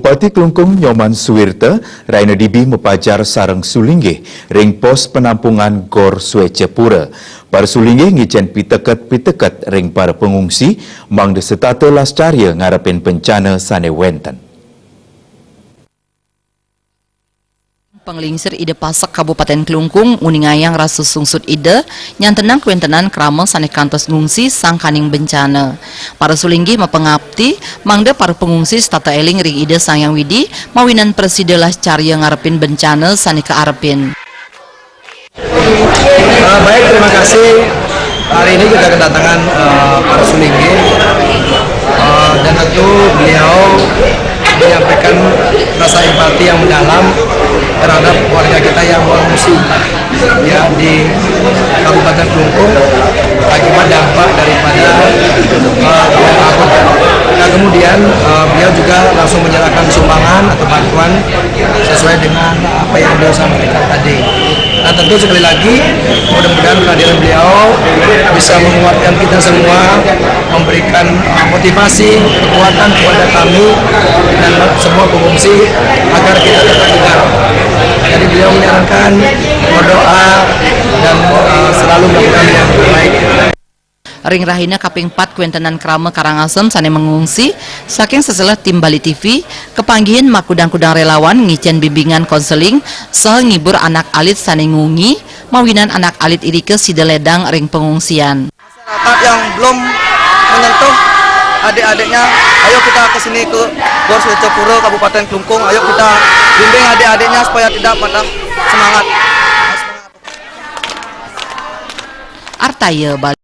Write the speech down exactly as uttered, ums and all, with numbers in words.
Bupati Klungkung Nyoman Suwirta, rahina dibi mapajar sareng sulinggih ring pos penampungan Gor Swecapura. Para sulinggih ngicen piteket-piteket ring para pengungsi, mangda setata lascarya ngarepin bencana sane wenten. Panglingsir Ida Pasek Kabupaten Klungkung nguningayang rasa sungsut Ida nyantenang kawentenan krama sane kantos ngungsi sangkaning bencana. Para sulinggih mapangapti mangda para pengungsi setata eling ring Ida Sang Hyang Widi mawinan prasida lascarya ngarepin bencana sane kaarepin. Eh, baik, terima kasih. Hari ini kita kedatangan eh, para sulinggih. Eh, dan tentu beliau menyampaikan rasa empati yang mendalam terhadap warga kita yang mengungsi, ya, di Kabupaten Klungkung akibat dampak daripada eh, gempa Mabuk. Nah, kemudian eh, beliau juga langsung menyerahkan sumbangan atau bantuan sesuai dengan apa yang beliau sampaikan tadi. Nah, tentu sekali lagi, mudah-mudahan kehadiran beliau bisa menguatkan kita semua, memberikan uh, motivasi, kekuatan kepada kami dan semua pengungsi agar kita tetap tegar. Jadi beliau menyarankan berdoa dan uh, selalu melakukan yang terbaik. Ring rahina kaping pat kawentenan krama Karangasem sane mengungsi, saking seselah tim Bali T V kapanggihin makudang-kudang relawan ngicen bimbingan konseling saha ngibur anak alit sane ngungi, mawinan anak alit irika sida ledang ring pengungsian. Masyarakat yang belum menyentuh adik-adiknya, ayo kita ke sini ke Gor Swecapura Kabupaten Klungkung, ayo kita bimbing adik-adiknya supaya tidak patah semangat. Artaya Bali.